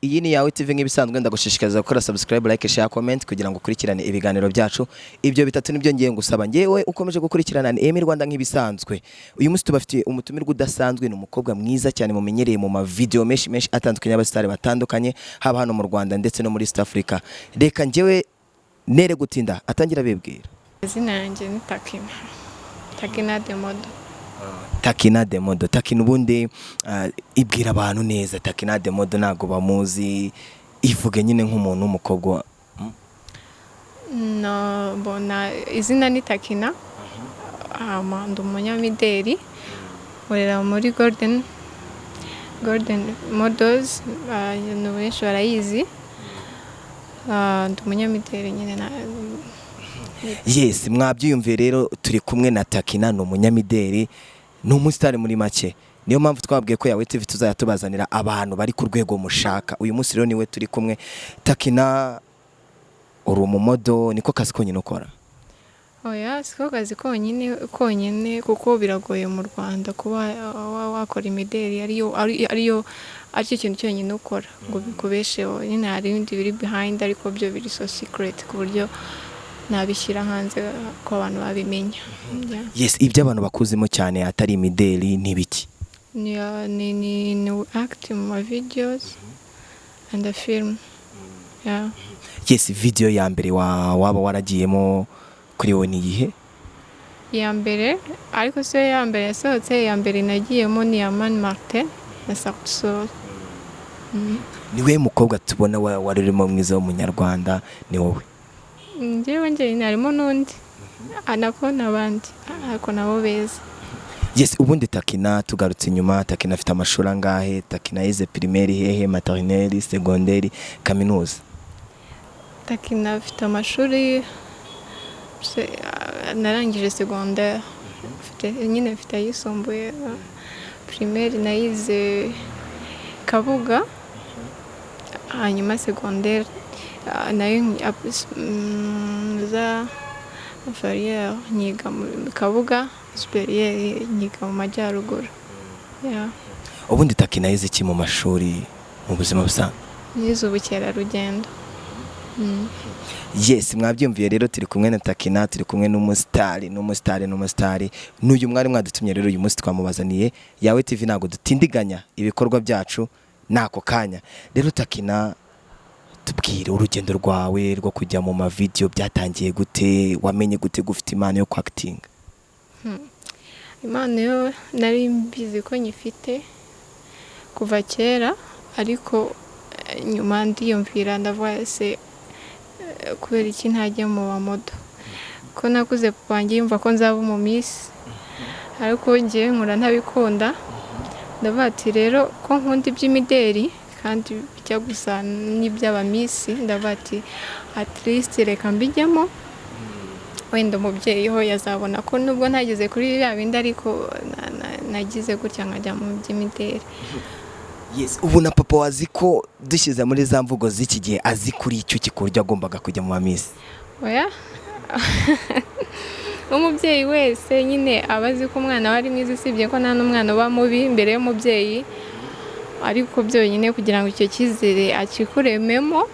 Iyi ni Yawe TV nk'ibisanzwe. Ndagushishikariza gukora subscribe, like, share, comment kugira ngo ukurikirane ibiganiro byacu. Ibyo bitatu nibyo ngiye ngusaba. Ngewe ukomeje gukurikirana ni Emi Rwanda nk'ibisanzwe. Uyu munsi tubafitiye umutumirwa udasanzwe, ni umukobwa mwiza cyane mumenyereye mu ma video menshi menshi atandukanye y'abasitari batandukanye, haba hano mu Rwanda ndetse no muri East Africa. Reka ngewe nere gutinda, atangira bibwira. Izina yanjye ni Takina, Takina the Model. Takina the Model. Takina, ubundi ibwira abantu neza Takina the Model, ntabwo bamuzi. Ivuge nyine nk'umuntu w'umukobwa. No, mbona izina ni Takina. Hama ndi umunyamideli, nkorera muri Golden Models, abantu benshi barayizi. Ndi umunyamideli nyine na Yes, mwabyiyumviye rero, turi kumwe na Takina, ni umunyamideli, ni umusitari muri make. Niyo mpamvu twabwiye ko Yawe TV tuzajya tubazanira abantu bari ku rwego mushaka. Uyu munsi rero niwe turi kumwe. Takina, uri umumodel, niko kazi konyine ukora? Oya, siko kazi konyine konyine, kuko biragoye mu Rwanda kuba wakora imideli ariyo aricyo kintu cyonyine ukora ngo bikubesheho. Nyine hari ibindi biri behind, ariko byo biri so secret ku buryo nabishyira hanze ko abantu babimenya. Yeah. Yes, ibyo abantu bakuzimo cyane atari imideli ni ibiki? Ni act mu ma videos and a film. Yeah. Yes, video ya mbere waba waragiyemo kuri wowe ni iyihe? Iya mbere, ariko si yo ya mbere yasohotse, iya mbere nagiyemo ni iya Mani Martin na Sauti Sol. Niwe mukobwa tubona wari urimo mwiza w'umunyarwanda, ni wowe? Njyewe njyenyine, harimo n'undi nako n'abandi, ariko nabo beza. Yes, ubundi Takina, tugarutse inyuma, Takina afite amashuri angahe? Takina yize primaire hehe, maternelle, secondaire, kaminuza? Takina afite amashuri narangije secondaire, mfite nyine mfite ayisumbuye. Primaire nayize Kabuga, hanyuma secondaire nayo za inférieur nyiga mu Kabuga, supérieur nyiga mu Majyaruguru. Yeah. Ubundi Takina yize iki mu mashuri, mu buzima busanzwe? Nize ubukerarugendo. Yes, mwabyumviye rero, turi kumwe na Takina, turi kumwe n'umusitari, n'umusitari, n'umusitari. N'uyu mwari mwadutumye rero, uyu munsi twamubazaniye. Yawe TV ntabwo dutindiganya ibikorwa byacu n'ako kanya. Rero Takina, tubwire urugendo rwawe rwo kujya mu mavideyo, byatangiye gute? Wamenye gute gufite impano yo kwakitinga? Impano yo nari mbizi ko nyifite kuva kera, ariko nyuma ndiyumvira, ndavuga: ese kubera iki ntajya mu bamodel? Ko nakuze papa wanjye yumva ko nzaba umu miss, ariko ngewe nkura ntabikunda. Ndavuga ati: rero ko nkunda iby'imideri kandi bijya gusa n'iby'abamiss, ndavuga ati: at least reka mbijyemo, wenda umubyeyi ho yazabona ko nubwo ntageze kuri bya bindi, ariko nagize gutya nkajya mu by'imideri. Yes, ubu na papa wazi ko dushyize muri za mvugo z'iki gihe, azi kuri icyo kikuryo agombaga kujya mu bamiss? Oya, umubyeyi wese nyine aba azi ko umwana we ari mwiza, usibye ko nta n'umwana uba mubi imbere y'umubyeyi, ariko byonyine kugira ngo icyo cyizere akikurememo,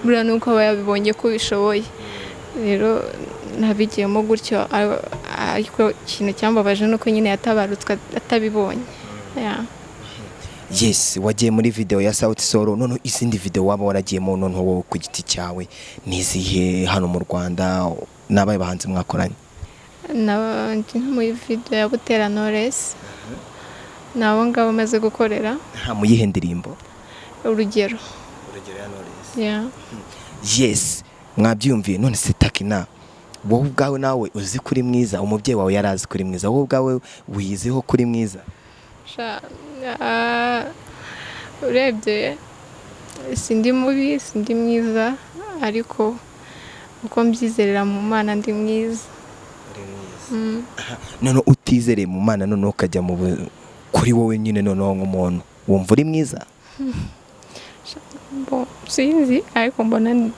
buriya ni uko aba yabibonye ko ubishoboye. Rero nabigiyemo gutyo, ariko ikintu cyambabaje ni uko nyine yatabarutswe atabibonye. Yeah. Yes, wagiye muri video ya Sauti Sol. Noneho izindi video waba waragiyemo noneho wowe ku giti cyawe ni izihe hano mu Rwanda, n'abaye bahanzi mwakoranye? Ndi nko muri video ya Butera Knowless, ni abo ngabo maze gukorera. Nta mu yihe ndirimbo? Urugero. Urugero ya Knowless. Yeah. Yes, mwabyumviye. None se Takina, wowe ubwawe nawe uzi kuri mwiza? Umubyeyi wawe yari azi kuri mwiza, wowe ubwawe wiyiziho kuri mwiza? Sha, urebye sindi mubi, sindi mwiza, ariko uko mbyizerera mu Mana ndi mwiza. None utizereye mu Mana, noneho ukajya mu kuri wowe nyine, noneho nk'umuntu wumva uri mwiza? Bo, sinzi, ariko mbona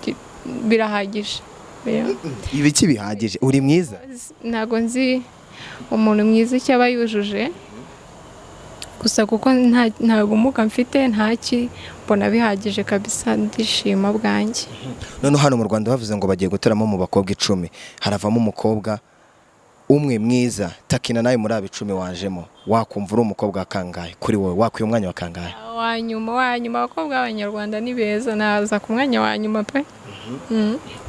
birahagije. Yeah. Ibiki bihagije? Uri mwiza? Ntabwo nzi umuntu mwiza icyo aba yujuje. Gusa kuko nta bumuga mfite, ntaki, mbona bihagije kabisa, ndishima bwanjye. Noneho hano mu Rwanda bavuze ngo bagiye gutoramo mu bakobwa 10, haravamo umukobwa umwe mwiza. Takina, nawe muri abo 10 wajemo, wakumva uri umukobwa wa kangahe? Kuri wowe wakwiye umwanya wa kangahe? Wa nyuma, wa nyuma. Abakobwa b'Abanyarwanda ni beza, naza ku mwanya wa nyuma pe.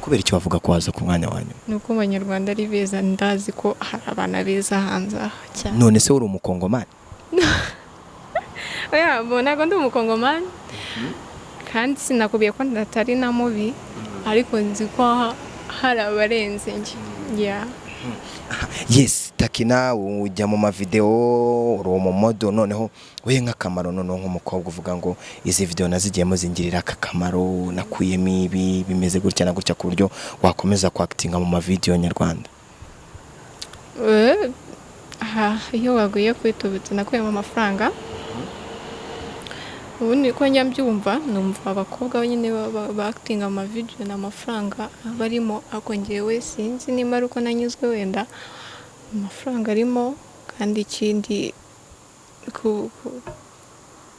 Kubera icyo bavuga ko waza ku mwanya wa nyuma? Ni uko Abanyarwanda ari beza, ndazi ko hari abana beza hanze aha cyane. None se uri Umukongomani? Oya, bo ntabwo ndi Umukongomani, kandi sinakubwiye ko ndatari na mubi, ariko nzi ko hari abarenze njye, yeah. Yes, Takina, ujya mu mavideo, uri umumodel. Noneho we nk'akamaro, noneho nk'umukobwa uvuga ngo izi video nazigiyemo zingirira aka kamaro, nakuyemo ibi bimeze gutya na gutya, ku buryo wakomeza kwakitinga mu mavideo nyarwanda? Aha, iyo waguye kwitubutse, nakuyemo amafaranga. Ubundi ko njya mbyumva, numva abakobwa nyine bakitinga amavideo ni amafaranga aba arimo, ariko njyewe sinzi nimba ari uko nanyuzwe, wenda amafaranga arimo. Kandi ikindi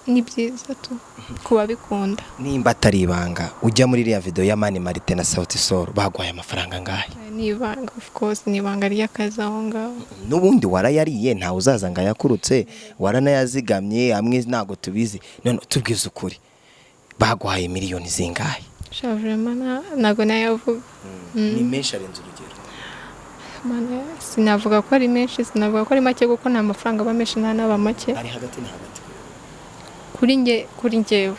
ni byiza tu ku babikunda. Nimba atari ibanga, ujya muri iriya video ya Mani Martin na Sauti Sol, baguhaye amafaranga angahe? Ni ibanga, of course, ni ibanga ry'akazi aho ngaho. N'ubundi warayariye, ntawe uzaza ngo ayakurutse, waranayazigamye amwe, ntabwo tubizi. None tubwize ukuri, baguhaye miliyoni zingahe? Sha, vraiment ntabwo nayavuga. Ni menshi arenze urugero? Mana, sinavuga ko ari menshi, sinavuga ko ari make, kuko nta mafaranga aba menshi, nta n'aba make. Ari hagati na hagati? Kuri nge, kuri njyewe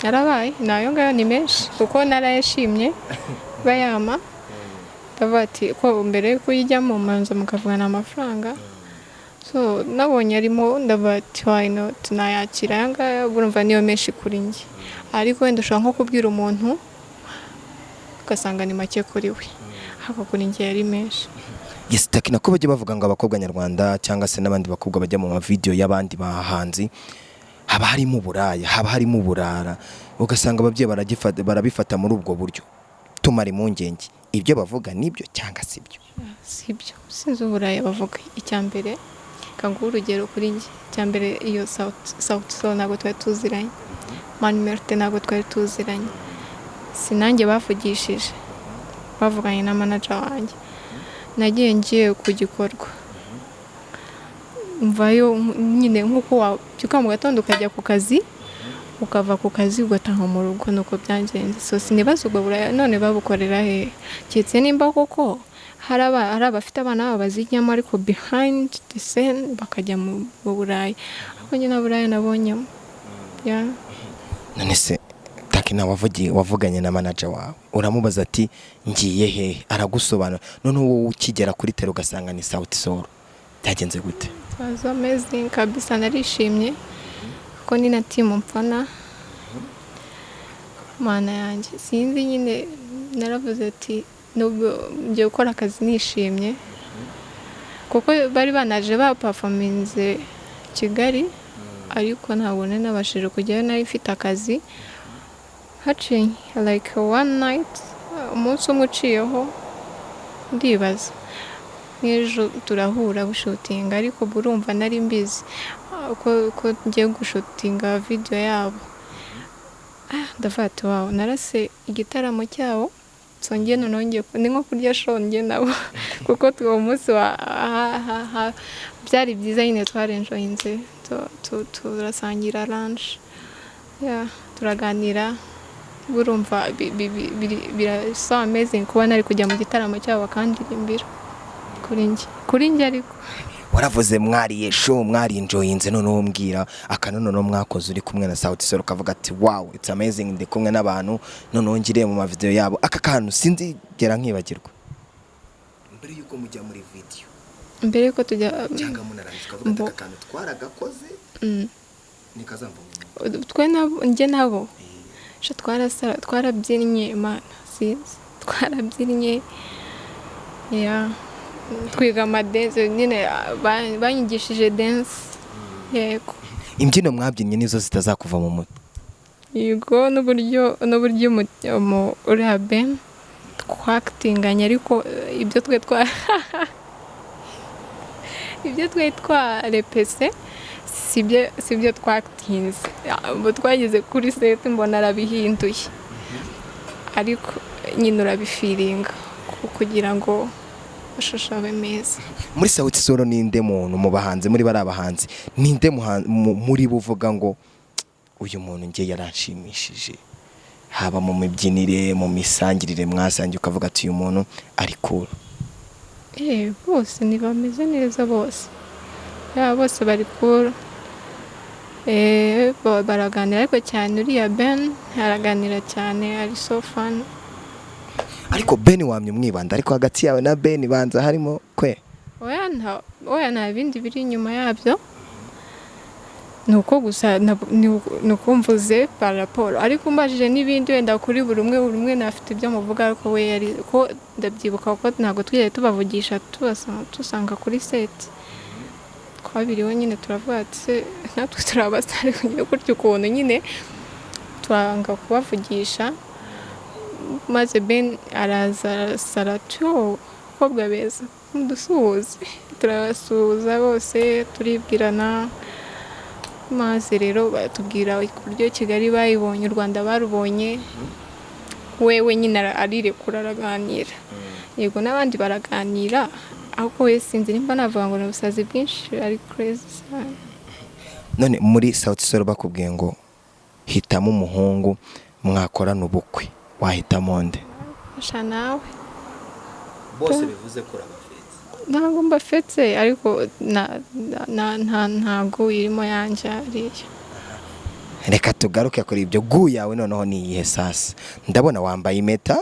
yarabaye ni ayo ngayo, ni menshi kuko narayashimye bayama. Ndavuga ati ko mbere yo kuyijyamo manza mukavugana amafaranga, so nabonye arimo, ndavuga ati why not, nayakira aya ngaya. Urumva niyo menshi kuri njye, ariko wenda ushobora nko kubwira umuntu ugasanga ni make kuri we, ariko kuri njye yari menshi. Yes, Takina, ko bajya bavuga ngo abakobwa nyarwanda cyangwa se n'abandi bakobwa bajya mu mavideo y'abandi bahanzi haba harimo uburaya, haba harimo uburara, ugasanga ababyeyi baragifata, barabifata muri ubwo buryo, tumara impungenge, ibyo bavuga nibyo cyangwa si byo? Sibyo, sinzi uburaya bavuga. Icya mbere, kanguha urugero kuri njye, icya mbere, iyo Sauti Sol ntabwo twari tuziranye, Mani Martin ntabwo twari tuziranye, si nanjye bavugishije, bavuganye na manager wanjye. Nagiye ngiye ku gikorwa, mvayo nyine nk'uko wabyuka mu gatondo ukajya ku kazi, ukava ku kazi ugataha mu rugo, nuko byagenze. So sinibaza ubwo buraya none babukorera hehe, keretse nimba koko hari abafite abana babo bazijyamo, ariko behind the scene bakajya mu burayi, ariko njye nta buraya nabonyemo, yeah. None se Takina, wavugiye, wavuganye na manager wawe, uramubaza ati ngiye hehe, aragusobanura, noneho wowe ukigera kuri terrain ugasanga ni Sauti Sol, byagenze gute? It was amazing kabisa, narishimye kuko ni na team mfana. Mana yanjye, sinzi nyine, naravuze ati nubwo ngiye gukora akazi nishimye, kuko bari banaje baperforminze Kigali, ariko ntabwo nari nabashije kujyayo, nari mfite akazi. Haciye like one night, umunsi umwe uciyeho, ndibaza nk'ejo turahura gushutinga, ariko urumva nari mbizi ko ngiye gushutinga video yabo. Ndavuga ati wow, narase igitaramo cyabo. So njye noneho ngiye, ni nko kurya show njye nabo, kuko uwo munsi wa byari byiza nyine, twarenjoyinze, turasangira lunch, yeah, turaganira. Urumva bira so amazing kuba nari kujya mu gitaramo cyabo bakandirimbira, kuri njye ariko. Waravuze mwariye show, mwarinjoyinze. Noneho mbwira akantu noneho mwakoze uri kumwe na Sauti Sol, ukavuga ati wow, it's amazing, ndi kumwe n'abantu, noneho ngiriye mu mavideo yabo, aka kantu sinzigera nkibagirwa, mbere yuko mujya muri video? Mbere yuko tujya Cyangwa munarangiza, ukavuga ati aka kantu twaragakoze, nikazamva mu mutwe. Twe nabo, njye nabo sha, twarasara, twarabyinnye, Imana, sinzi, twarabyinnye, yeah, twiga amadance nyine, banyigishije dance, yego. Imbyino mwabyinnye nizo zitazakuva mu mutwe? Yego, n'uburyo uriya Ben twakitinganye, ariko ibyo twe twa Ibyo twari twarepese sibyo twatinze. Ubu twageze kuri set mbona arabihinduye, ariko nyine urabifeelinga kugira ngo amashusho abe meza. Muri Sauti Sol, ninde muntu mu bahanzi, muri bari abahanzi, ninde muri bo uvuga ngo uyu muntu njye yaranshimishije, haba mu mibyinire, mu misangirire mwasangiye, ukavuga ati uyu muntu ari cool? Bose ntibameze neza, bose yaba bose bari cool. Baraganira, ariko cyane uriya Ben araganira cyane, ari so fun. Ariko Ben wamye umwibanda, ariko hagati yawe na Ben banza harimo kwe? Oya, nta bindi biri inyuma yabyo, ni uko gusa ni uko mvuze par rapport, ariko umbajije n'ibindi wenda kuri buri umwe, buri umwe nafite ibyo muvuga, ariko we yari ko ndabyibuka kuko ntabwo twigeze tubavugisha, tubasanga kuri set twabiriwe nyine, turavuga ati se natwe turi abasitari kugira gutya ukuntu nyine twanga kubavugisha, maze Ben araza arasara ati "Oh, abakobwa beza, mudusuhuze." Turabasuhuza bose, turibwirana, maze rero batubwira uburyo Kigali bayibonye, u Rwanda barubonye. Wewe nyine arirekura araganira, yego n'abandi baraganira, ariko we sinzi nimba navuga ngo ni ubusazi bwinshi, ari crazy cyane. None muri Sauti Sol bakubwiye ngo hitamo umuhungu mwakorana ubukwe, wahitamo nde? Sha nawe. Bose bivuze ko urabafetse? Ntabwo mbafetse, ariko ntabwo irimo yanjye hariya. Reka tugaruke kuri ibyo gu yawe noneho. Ni iyihe sasa? Ndabona wambaye impeta,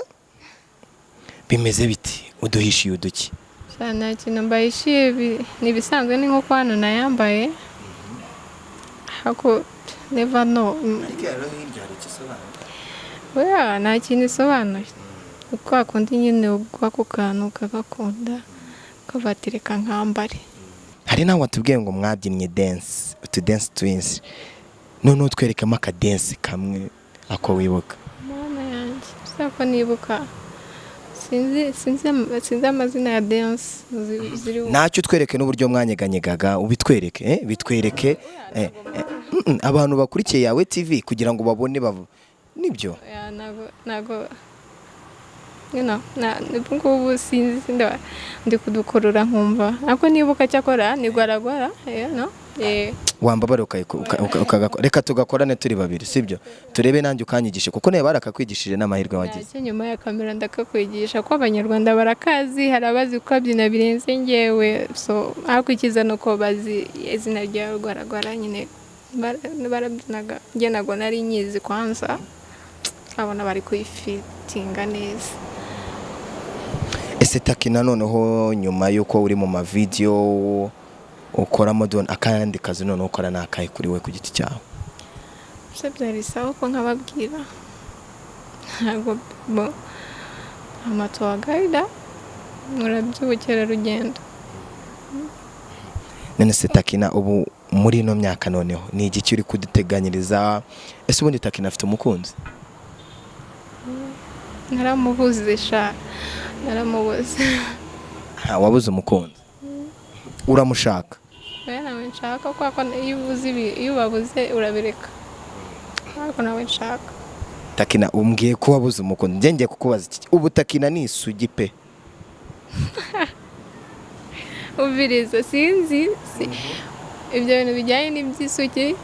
bimeze biti? Uduhishiye uduki? Sha, nta kintu mbahishiye, ni ibisanzwe, ni nko hano nayambaye, ariko never know. Ariko rero hirya hari icyo isobanura. Oya, nta kintu isobanuye. Kwa kundi nyine ugwa ku kantu ukagakunda, ukavuga ati reka nkambare. Hari nawe watubwiye ngo mwabyinnye dance, utu dance twinshi, noneho twerekemo akadance kamwe ako wibuka. Mana yanjye, gusa ko nibuka, sinzi amazina ya dance ziri. Ntacyo, utwereke n'uburyo mwanyeganyegaga, ubitwereke, bitwereke abantu bakurikiye Yawe TV kugira ngo babone nibyo. Oya, ntago ubu ngubu sinzi, ndi kudukurura nkumva ntabwo nibuka, cyakora ni gwaragwara, no. Wambabare ukagakora, reka tugakorane turi babiri, sibyo? Turebe nanjye ukanyigishe, kuko nawe barakakwigishije n'amahirwe wagize. Ntacyo, nyuma ya kamera ndakakwigisha, ko Abanyarwanda barakazi, hari abazi kukabyina birenze ngewe. So ariko icyiza ni uko bazi izina rya rwaragwara nyine, barabyinaga, njye ntabwo nari nyizi kwanza, abona bari kuyifitinga neza. Ese Takina, noneho nyuma y'uko uri mu mavideyo ukoramo don, akandi kazi noneho ukora ni akahe kuri we ku giti cyawe? Se byari sawa ko nkababwira? Ntabwo bo amatour guide, nkora by'ubukerarugendo. None se Takina, ubu muri ino myaka noneho ni igiki uri kuduteganyiriza? Ese ubundi Takina afite umukunzi? Naramubuze sha, naramubuze. Ha, wabuze umukunzi, uramushaka? Oya, nawe nshaka, kubera ko iyo ubuze ibi, iyo ubabuze urabireka, ariko nawe nshaka. Takina, umbwiye ko wabuze umukunzi, njye ngiye kukubaza iki: ubu Takina ni isugi pe? Umviriza, sinzi ibyo bintu bijyanye n'iby'isugi.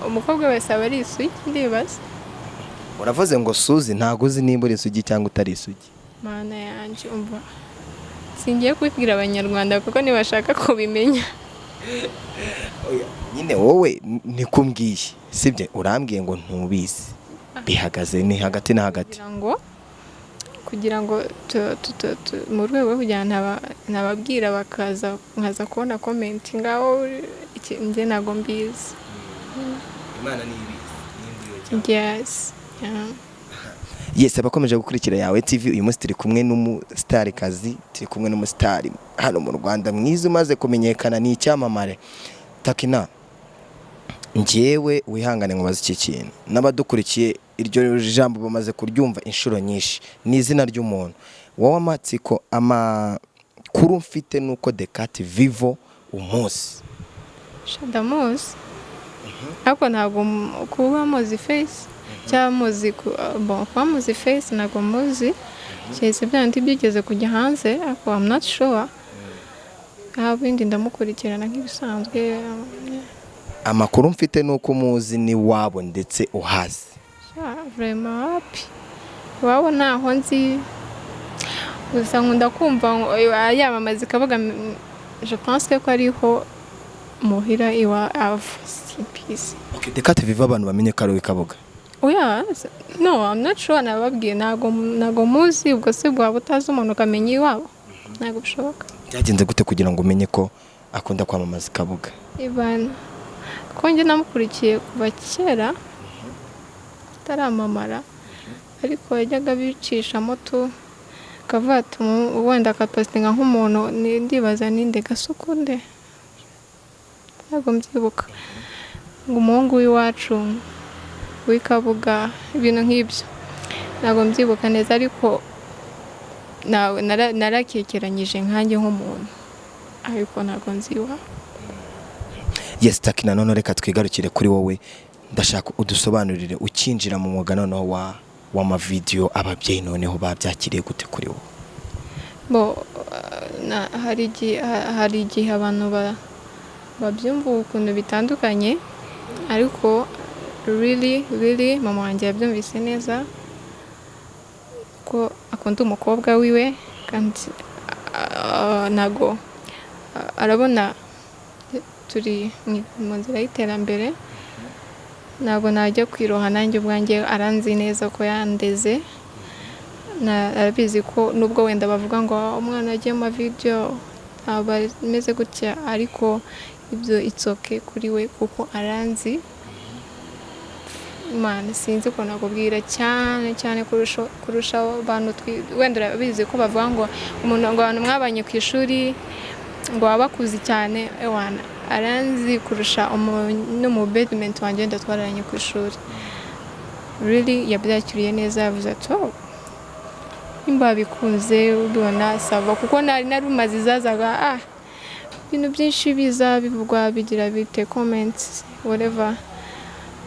Umukobwa wese aba ari isugi, ndibaza. Uravuze ngo suzi, ntabwo uzi nimba uri isugi cyangwa utari isugi. Mana yanjye, umva, singiye kubibwira Abanyarwanda kuko ntibashaka kubimenya. Nyine wowe nikumbwiye, sibyo? Urambwiye ngo ntubizi, bihagaze ni hagati na hagati. Kugira ngo mu rwego rwo kugira ngo ntababwira bakaza nkaza kubona comment ngaho njye ntabwo mbizi. Imana niyo ibizi. Yes, yeah. Yes, abakomeje gukurikira Yawe TV, uyu munsi turi kumwe n'umustarikazi, turi kumwe n'umusitari hano mu Rwanda mwiza umaze kumenyekana, ni icyamamare. Takina, njyewe wihangane nkubaze iki kintu, n'abadukurikiye iryo jambo bamaze kuryumva inshuro nyinshi, ni izina ry'umuntu. Wowe amatsiko ama Amakuru mfite nuko The Cat Vivo umuzi. Sha, ndamuzi, ariko ntabwo kuba muzi face cyangwa muzi bon, kuba muzi face ntabwo muzi, keretse bya bindi byigeze kujya hanze, ariko I'm not sure. Nta bindi, ndamukurikirana nk'ibisanzwe. Amakuru mfite nuko umuzi n'iwabo ndetse uhazi. Sha, vraiment wapi, iwabo ntaho nzi. Gusa nkunda kumva ngo yamamaza ikavuga, je pense ko ariho muhira iwa ava, simbizi. Okay, The Cat Vivo abantu bamenye ko ari uw'Ikabuga. Oya, no, I'm not sure. Nababwiye, ntabwo muzi. Ubwo se bwaba utazi umuntu ukamenya iwabo? Ntabwo bishoboka. Byagenze gute kugira ngo umenye ko akunda kwamamaza Ikabuga? Ibana ko njye namukurikiye kuva kera ataramamara, ariko yajyaga abicishamo tu, akavuga ati wenda akapositinga nk'umuntu, ndibaza ninde gasukunde, ntabwo mbyibuka, ngo umuhungu w'iwacu w'Ikabuga, ibintu nk'ibyo. Ntabwo mbyibuka neza, ariko narakekeranyije nkanjye nk'umuntu, ariko ntabwo nzi iwabo. Yes, Takina, none reka twigarukire kuri wowe. Ndashaka udusobanurire, ukinjira mu mwuga noneho wa w'amavideyo, ababyeyi noneho babyakiriye gute kuri wowe? Bo hari igihe abantu babyumva ukuntu bitandukanye, ariko really, really, mama wanjye yabyumvise neza ko akunda umukobwa wiwe, kandi ntago arabona turi mu nzira y'iterambere, ntabwo najya kwiroha nanjye ubwanjye. Aranzi neza ko yandeze, arabizi ko nubwo wenda bavuga ngo umwana agiye mu mavideyo aba ameze gutya, ariko ibyo it's okay kuri we kuko aranzi. Imana, sinzi ukuntu nakubwira, cyane cyane kurusha abantu wenda urabizi ko bavuga ngo umuntu, ngo abantu mwabanye ku ishuri ngo baba bakuzi cyane. Ewana, aranzi kurusha n'umu bedmate wanjye wenda twararanye ku ishuri. Really, yabyakiriye neza, yavuze ati: "Oh, nimba bikunze ubibona, ça va," kuko nari narumaze izazaga, ibintu byinshi biza bivugwa, bigira bite, comments, whatever.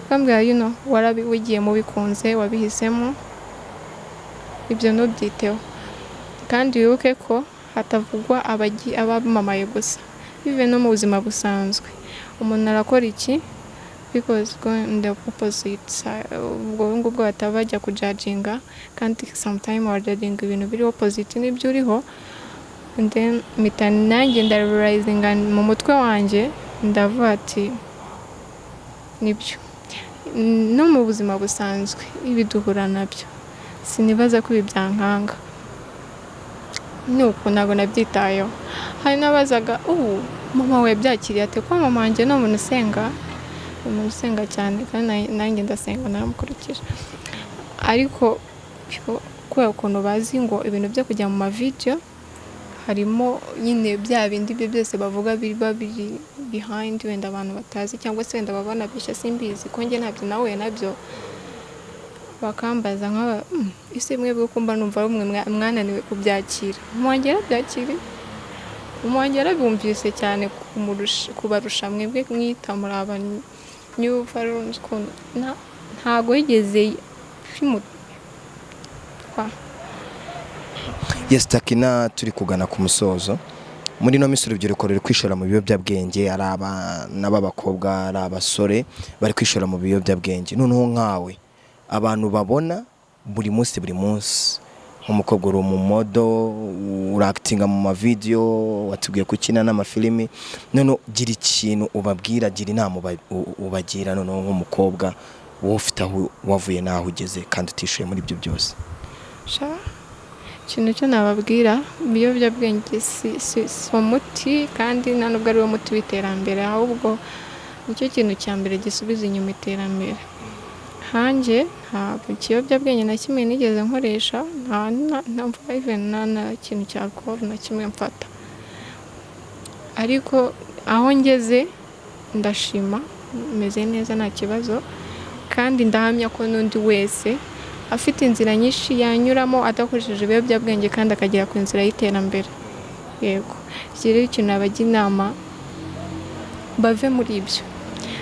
Akambwira, warabi wigiye mu bikunze, wabihisemo, ibyo ntubyiteho, kandi wibuke ko hatavugwa abamamaye gusa, bive no mu buzima busanzwe umuntu arakora iki because going the opposite side, ubwo ngubwo bataba bajya kujudginga, kandi sometime wajudginga ibintu biri opposite n'ibyo uriho. And then mpita nanjye ndarealizinga mu mutwe wanjye, ndavuga ati nibyo, no mu buzima busanzwe ibi duhura nabyo, sinibaza ko ibi byankanga. Nuko ntabwo nabyitayeho. Hari n'abazaga: "Ubu mama we yabyakiriye ate?" Kuko mama wanjye ni umuntu usenga, ni umuntu usenga cyane, kandi nanjye ndasenga, naramukurikije. Ariko kubera ukuntu bazi ngo ibintu byo kujya mu mavideyo harimo nyine bya bindi byo byose bavuga biba biri behind, wenda abantu batazi cyangwa se wenda baba banabeshya, simbizi ko njye ntabyo nahuye nabyo, bakambaza nk'aba: Ese mwebwe ko mba numva ari mwe mwananiwe kubyakira?" Mama wanjye yarabyakiriye, mama wanjye yarabumvise cyane kubarusha mwebwe mwita muri aba new followers, ukuntu ntago yigeze bimutwa. Yes, Takina, turi kugana ku musozo. Muri ino minsi urubyiruko ruri kwishora mu biyobyabwenge, ari abana b'abakobwa, ari abasore, bari kwishora mu biyobyabwenge. Noneho nkawe abantu babona buri munsi buri munsi nk'umukobwa, uri umumodel, urakitinga mu mavideyo, watubwiye ko ukina n'amafilimi, noneho gira ikintu ubabwira, gira inama ubagira, noneho nk'umukobwa wowe ufite aho wavuye n'aho ugeze kandi utishuye muri ibyo byose. Sha, ikintu cyo nababwira, ibiyobyabwenge si umuti, kandi nta nubwo ari wo muti w'iterambere, ahubwo nicyo kintu cya mbere gisubiza inyuma iterambere. Hanjye ntabwo ikiyobyabwenge na kimwe nigeze nkoresha, nta even nta na kintu cya alcohol na kimwe mfata, ariko aho ngeze ndashima, meze neza, nta kibazo. Kandi ndahamya ko n'undi wese afite inzira nyinshi yanyuramo adakoresheje ibiyobyabwenge kandi akagera ku nzira y'iterambere. Yego, iki rero ikintu nabagira inama, bave muri ibyo.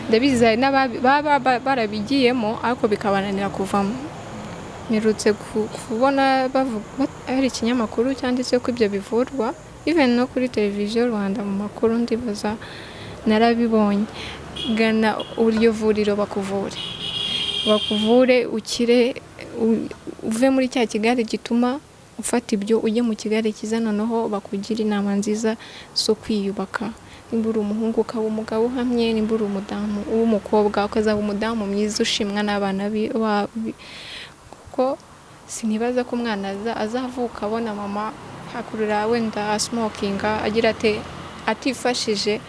Ndabizi hari n'ababa barabigiyemo ariko bikabananira kuvamo. Mperutse kubona hari ikinyamakuru cyanditse ko ibyo bivurwa, even no kuri Televiziyo Rwanda mu makuru ndibaza narabibonye. Gana iryo vuriro bakuvure, bakuvure ukire, uve muri cya kigare gituma ufata ibyo, ujye mu kigare cyiza, noneho bakugira inama nziza zo kwiyubaka. Nimba uri umuhungu ukaba umugabo uhamye, nimba uri umudamu w'umukobwa ukazaba umudamu mwiza ushimwa n'abana, kuko sinibaza ko umwana azavuka abona mama hakurura wenda asmokinga, agira ate, atifashije,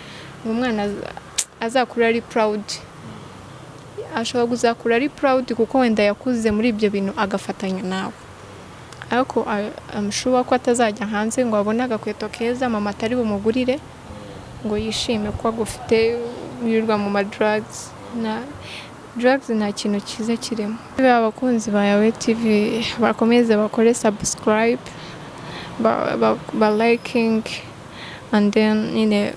ngo umwana azakura ari proud. Ashobora kuzakura ari proud kuko wenda yakuze muri ibyo bintu agafatanya nawe, ariko I'm sure ko atazajya hanze ngo abone agakweto keza mama atari bumugurire ngo yishime ko agufite wirirwa mu ma drugs. Na drugs nta kintu cyiza kirimo. Abakunzi ba Yawe TV bakomeze bakore subscribe, ba liking and then nyine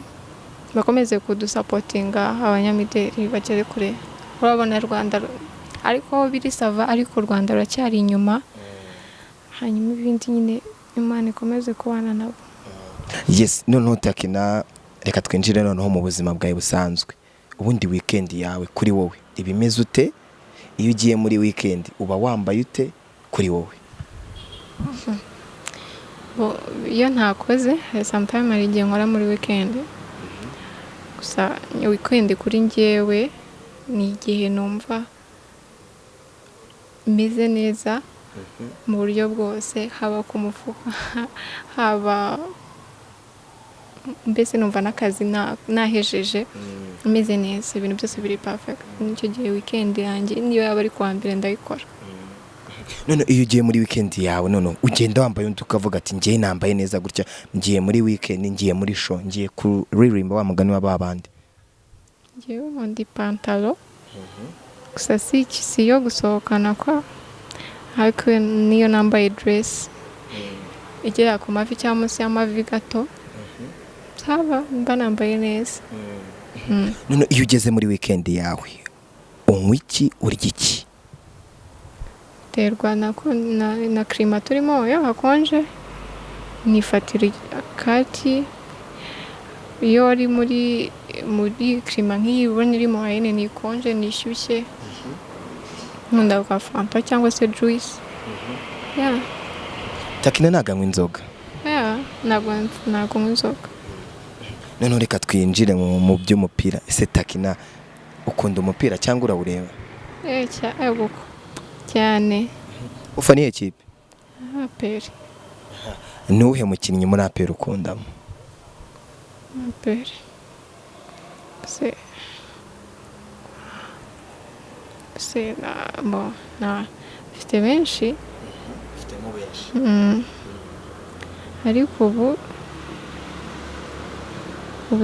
bakomeze kudusupportinga, abanyamideli bagere kure. Urabona Rwanda ariko biri ça va, ariko u Rwanda ruracyari inyuma. Hanyuma ibindi nyine Imana ikomeze kubana nabo. Yes, noneho Takina, reka twinjire noneho mu buzima bwawe busanzwe. Ubundi weekend yawe kuri wowe iba imeze ute? Iyo ugiye muri weekend uba wambaye ute kuri wowe? Iyo ntakoze, sometime hari igihe nkora muri weekend. Gusa weekend kuri njyewe ni igihe numva meze neza mu buryo bwose, haba ku mufuka, haba mbese numva n'akazi nahejeje meze neza, ibintu byose biri perfect. Nicyo gihe weekend yanjye, niyo yaba ari kuwa mbere ndayikora. None iyo ugiye muri weekend yawe, none ugenda wambaye undi ukavuga ati: "Ngiye nambaye neza gutya, ngiye muri weekend, ngiye muri show, ngiye kuririmba," wa mugani wa babandi? Njyewe nkunda ipantaro gusa, si iyo gusohokana kwa, ariko niyo nambaye dress igera ku mavi cyangwa munsi y'amavi gato, saba mba nambaye neza. None iyo ugeze muri weekend yawe unywa iki, urya iki? Terwa na climat turimo. Iyo hakonje nifatira akati, iyo ari muri climat nk'iyi ubona iri moyenne, ntikonje ntishyushye, nkunda ka Fanta cyangwa se juice, yeah. Takina ntabwo anywa inzoga. Yeah, ntabwo nywa inzoga. Noneho reka twinjire mu by'umupira. Ese Takina, ukunda umupira cyangwa urawureba? Eh, ego cyane. Ufana iyihe kipe? APR. Ni uwuhe mukinnyi muri APR ukundamo? APR se na bo na mfite benshi. Ufitemo benshi. Ariko ubu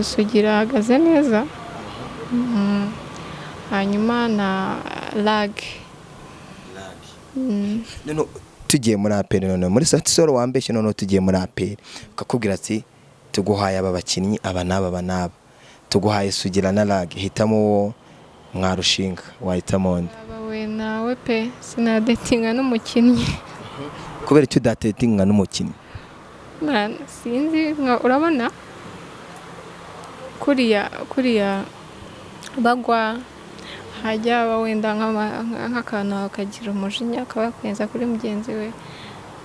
Sugira ahagaze neza. Hanyuma na Lag. None tugiye muri APR, noneho muri Sauti Sol wambeshye, noneho tugiye muri APR ukakubwira ati: "Tuguhaye aba bakinnyi, aba n'aba, aba n'aba, tuguhaye Sugira na Lag, hitamo uwo mwarushinga," wahitamo nde? Aba we nawe pe, sinadetinga n'umukinnyi. Kubera icyo udatetinga n'umukinnyi? Man, sinzi, urabona kuriya bagwa, hajya haba wenda nk'akantu akagira umujinya akaba yakwenza kuri mugenzi we.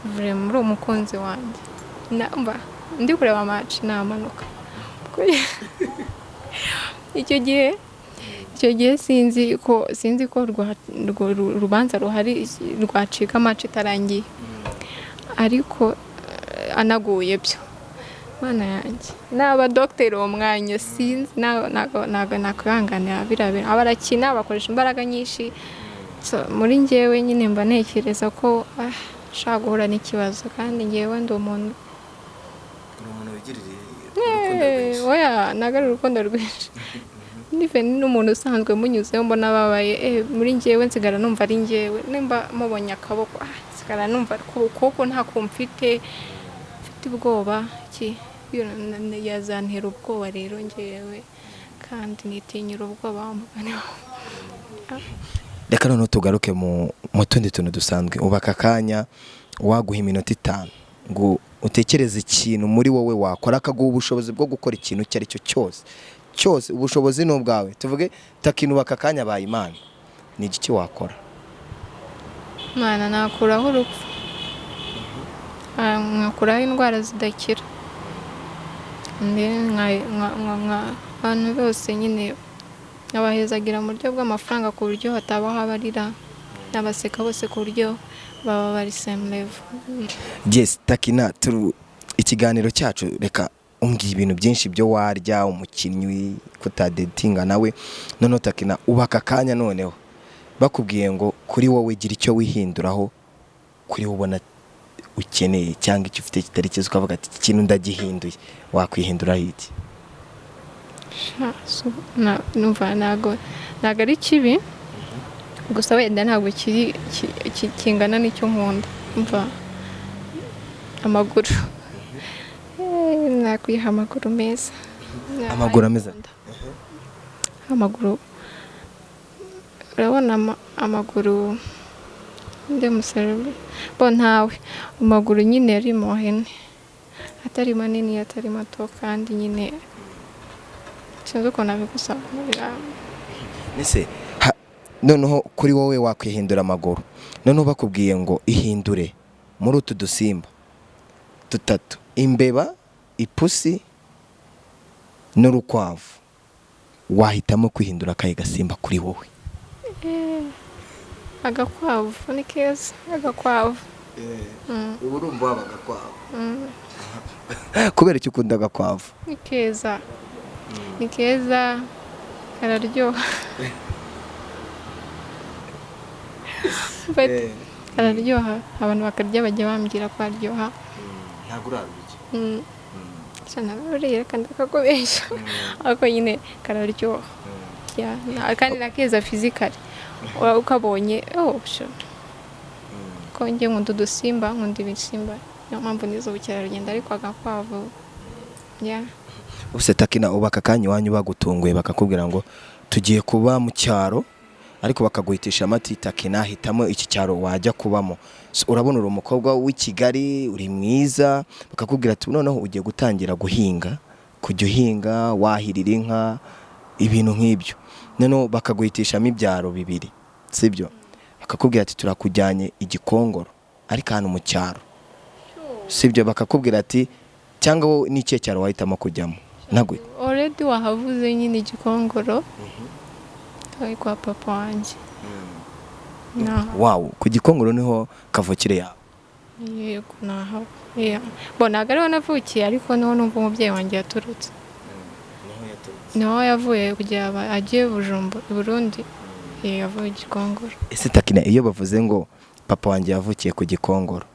Vraiment uri umukunzi wanjye, mba ndi kureba match namanuka. Icyo gihe sinzi ko urubanza ruhari rwacika match itarangiye, ariko anaguye byo, Mana yanjye, naba dogiteri uwo mwanya sinzi, ntabwo nakwihanganira biriya bintu. Barakina bakoresha imbaraga nyinshi. So, muri njyewe nyine mba ntekereza ko nshobora guhura n'ikibazo, kandi njyewe ndi umuntu Uri umuntu wigirira Oya, ntabwo ari urukundo rwinshi. Nive n'umuntu usanzwe munyuzeho mbona ababaye, muri njyewe nsigara numva ari njyewe. Nimba mubonye akaboko, nsigara numva ko ukuboko ntako mfite, mfite ubwoba iki. Yazantera ubwoba rero ngewe, kandi nitinyira ubwoba wa mugani wawe. Reka noneho tugaruke mu tundi tuntu dusanzwe. Ubu aka kanya waguha iminota 5 ngo utekereze ikintu muri wowe wakora, akaguha ubushobozi bwo gukora ikintu icyo ari cyo cyose cyose, ubushobozi ni ubwawe. Tuvuge Takina ubu aka kanya abaye Imana, ni igiki wakora? Mana, nakuraho urupfu, nkakuraho indwara zidakira, abantu bose nyine nkabahezagira mu buryo bw'amafaranga, ku buryo hatabaho abarira n'abaseka bose, ku buryo baba bari same level. Yes, Takina, ikiganiro cyacu, reka umbwiye ibintu byinshi byo warya, umukinnyi kutadetinga nawe. Noneho Takina, ubu aka kanya noneho bakubwiye ngo kuri wowe gira icyo wihinduraho, kuri wowe ubona ukeneye cyangwa icyo ufite kitari cyiza, ukavuga ati iki kintu ndagihinduye, wakwihinduraho iki? Numva ntago ari kibi, gusa wenda ntabwo kiri kingana n'icyo nkunda. Umva amaguru, nakwiha amaguru meza. Amaguru ameze Amaguru, urabona amaguru ndi muserebe bo ntawe, amaguru nyine ari mu hene, atari manini atari mato, kandi nyine sinzi ukuntu nabigusobanurira. Ese noneho kuri wowe wakwihindura amaguru, noneho bakubwiye ngo ihindure muri utu dusimba dutatu, imbeba, ipusi n'urukwavu, wahitamo kwihindura akahe gasimba kuri wowe? Agakwavu ni keza, agakwavu. Ubu urumva waba agakwavu kubera icyo ukunda agakwavu? Ni keza, ni keza, kararyoha, kararyoha, abantu bakarya bajya bambwira ko aryoha. Ntabwo urabirya? Ntabwo kandi kakubeshya, ariko nyine kararyoha kandi na keza fizikari ukabonye. Ko njye nkunda udusimba, nkunda ibisimba, niyo mpamvu nize ubukerarugendo, ariko agakwavu. Ubuse Takina, ubu aka kanya iwanyu bagutunguye bakakubwira ngo tugiye kuba mu cyaro, ariko bakaguhitisha amati, Takina hitamo iki cyaro wajya kubamo. Urabona uri umukobwa w'i Kigali, uri mwiza, bakakubwira ati noneho ugiye gutangira guhinga, kujya uhinga wahirira inka, ibintu nk'ibyo. Noneho bakaguhitishamo ibyaro bibiri, sibyo? Bakakubwira ati turakujyanye Igikongoro, ariko ahantu mu cyaro, sibyo? Bakakubwira ati cyangwa wowe ni ikihe cyaro wahitamo kujyamo? Ntabwo already wahavuze nyine Igikongoro, ari kwa papa wanjye. Wow, ku Gikongoro niho kavukire yawe? Yego, naho. Bo ntabwo ariho navukiye, ariko niho numva umubyeyi wanjye yaturutse, niho yavuye kugira ajye Bujumbura i Burundi, yavuye Igikongoro. Ese Takina, iyo bavuze ngo papa wanjye yavukiye ku Gikongoro,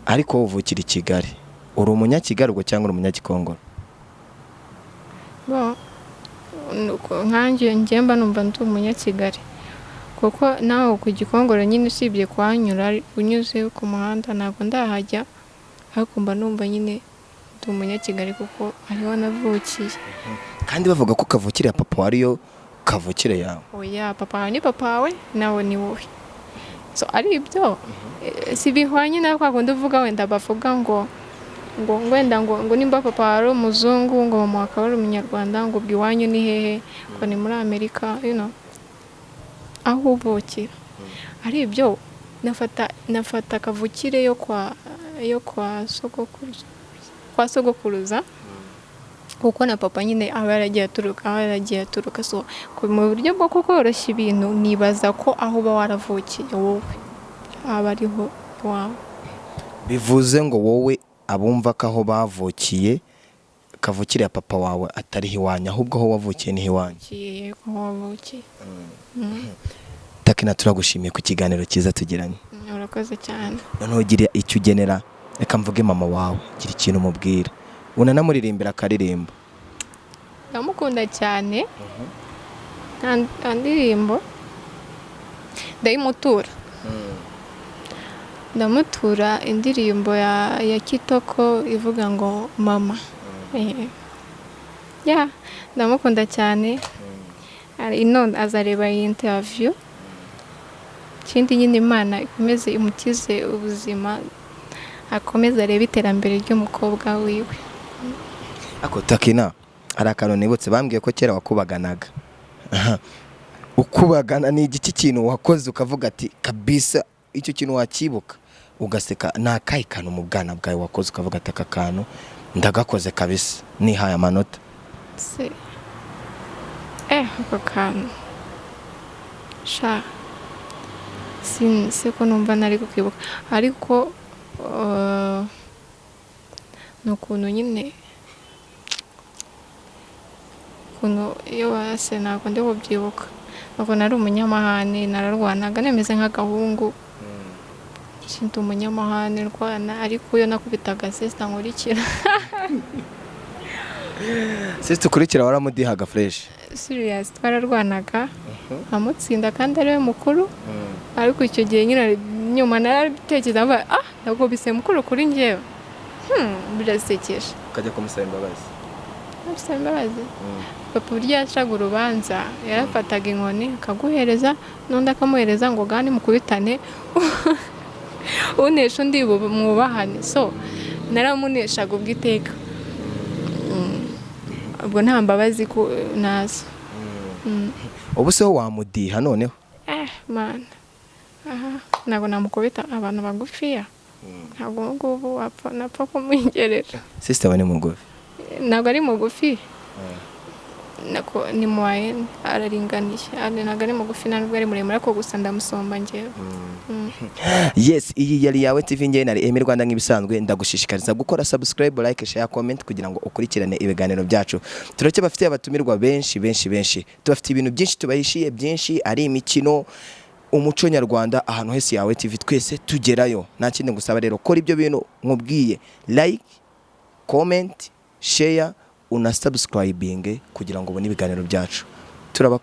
ariko wowe uvukira i Kigali, uri umunyakigali ubwo cyangwa uri umunyagikongoro? Bo nkanjye njye mba numva ndi umunyakigali, kuko nawe ku Gikongoro nyine usibye kuhanyura unyuze ku muhanda ntabwo ndahajya, ariko mba numva nyine ndi umunyakigali kuko ariho navukiye. Kandi bavuga ko kavukire ya papa wariyo kavukire yawe. Oya, papa wawe ni papa wawe, nawe ni wowe. So ari ibyo si bihwanye na kwa kundi uvuga wenda bavuga ngo ngo wenda ngo ngo nimba papa wawe ari umuzungu, ngo mama akaba ari umunyarwanda, ngo ubwo iwanyu ni hehe, ngo ni muri Amerika, you know, aho uvukira. Ari ibyo nafata kavukire yo kwa sogokuruza, kwa sogokuruza, kuko na papa nyine aba yaragiye aturuka. So mu buryo bwo kukoroshya ibintu, nibaza ko aho uba waravukiye wowe aba ariho iwawe. Bivuze ngo wowe abumva ko aho bavukiye kavukire ya papa wawe atariho iwanyu, ahubwo aho wavukiye niho iwanyu. Yego, aho wavukiye. Takina, turagushimiye ku kiganiro cyiza tugiranye. Urakoze cyane. Noneho gira icyo ugenera, reka mvuge mama wawe, gira ikintu umubwira, unanamuririmbira akaririmbo. Ndamukunda cyane, nta ndirimbo ndayimutura. Ndamutura indirimbo ya Kitoko ivuga ngo "Mama". Ya, ndamukunda cyane. Ino azareba iyi interview. Ikindi nyine, Imana ikomeze imukize ubuzima, akomeze arebe iterambere ry'umukobwa wiwe. Ako Takina, hari akantu nibutse. Bambwiye ko kera wakubaganaga. Aha. Ukubagana ni igiki? Kintu wakoze ukavuga ati kabisa icyo kintu wakibuka ugaseka, ni akahe kantu mu bwana bwawe wakoze ukavuga ati aka kantu ndagakoze kabisa, nihaye amanota? Se ako kantu sha, se ko numva nari kukibuka, ariko ni ukuntu nyine, ukuntu iyo wase, ntabwo ndi kubyibuka. Ntabwo nari umunyamahane, nararwanaga nemeze nk'agahungu. Sinzi, umunyamahane ndwana, ariko iyo nakubitaga sister nkurikira. Sister ukurikira waramudihaga fresh? Serious, twararwanaga nkamutsinda kandi ari we mukuru. Ariko icyo gihe nyine nyuma narabitekereza mvuga, ah, nakubise mukuru kuri njyewe, birasekeje. Ukajya kumusaba imbabazi? Nabisaba imbabazi. Papa uburyo yacaga urubanza, yarafataga inkoni akaguhereza n'undi akamuhereza ngo gani mukubitane, unesha undi mwubahane. So naramuneshaga ubwo iteka. Ubwo nta mbabazi nazo. Ubu se ho wamudiha noneho? Man, aha ntabwo namukubita. Abantu bagufiya ntabwo ubu ngubu wapfa napfa kumwigerera. Sister we ni mugufi? Ntabwo ari mugufi, nako ni moyenne, araringaniye. Ntabwo ari mugufi, ntabwo ari muremure, ariko gusa ndamusomba njyewe. Yes, iyi yari Yawe TV, ngewe nari Emi Rwanda. Nk'ibisanzwe ndagushishikariza gukora subscribe, like, share, comment kugira ngo ukurikirane ibiganiro byacu. Turacyabafitiye abatumirwa benshi benshi benshi, tubafitiye ibintu byinshi, tubahishiye byinshi, ari imikino, umuco nyarwanda, ahantu hose Yawe TV twese tugerayo. Nta kindi ngusaba rero, kora ibyo bintu nkubwiye: like, comment, share, una subscribing kugira ngo ubone ibiganiro byacu. Turabakunda.